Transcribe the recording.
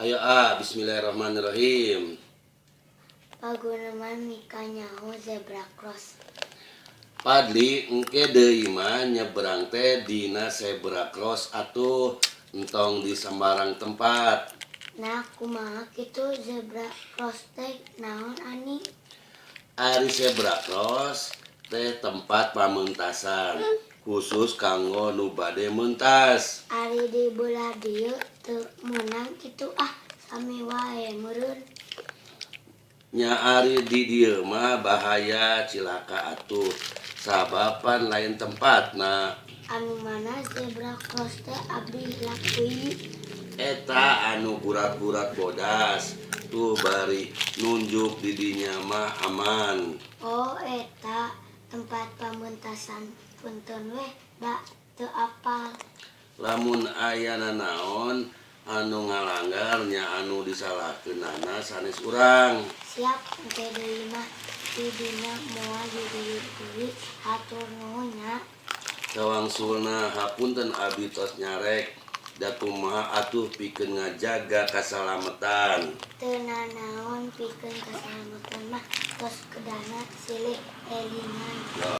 Ayo ah, bismillahirrahmanirrahim. Paguneman mikanyaho zebra cross. Padli, engke deui mah nyebrang teh dina zebra cross atuh, entong di sembarang tempat. Nah, kumaha kitu zebra cross teh naon, Ani? Ari zebra cross teh tempat pamentasan khusus kanggo nu bade mentas. Ari di beulah dieu teu meunang kitu ah, sami wae meureun. Nya, ari di dieu mah bahaya cilaka atuh, sabab pan lain tempatna. Anu mana zebra cross teh, abdi hilap deui. Eta anu gurat-gurat bodas tuh, bari nunjuk di dinya mah aman. Oh, eta tempat pamentasan. Punten weh da teu apal. Lamun aya nanaon anu ngalanggar nya, anu disalahkeunana sanes urang. Siap, engke deui mah di dinya moal di deui. Hatur nuhun nya. Sawangsulna. Hapunten abi tos nyarek, da kumaha atuh, pikeun ngajaga kasalamatan. Teu nanaon, pikeun kasalamatan mah tos kedahna silih elingan.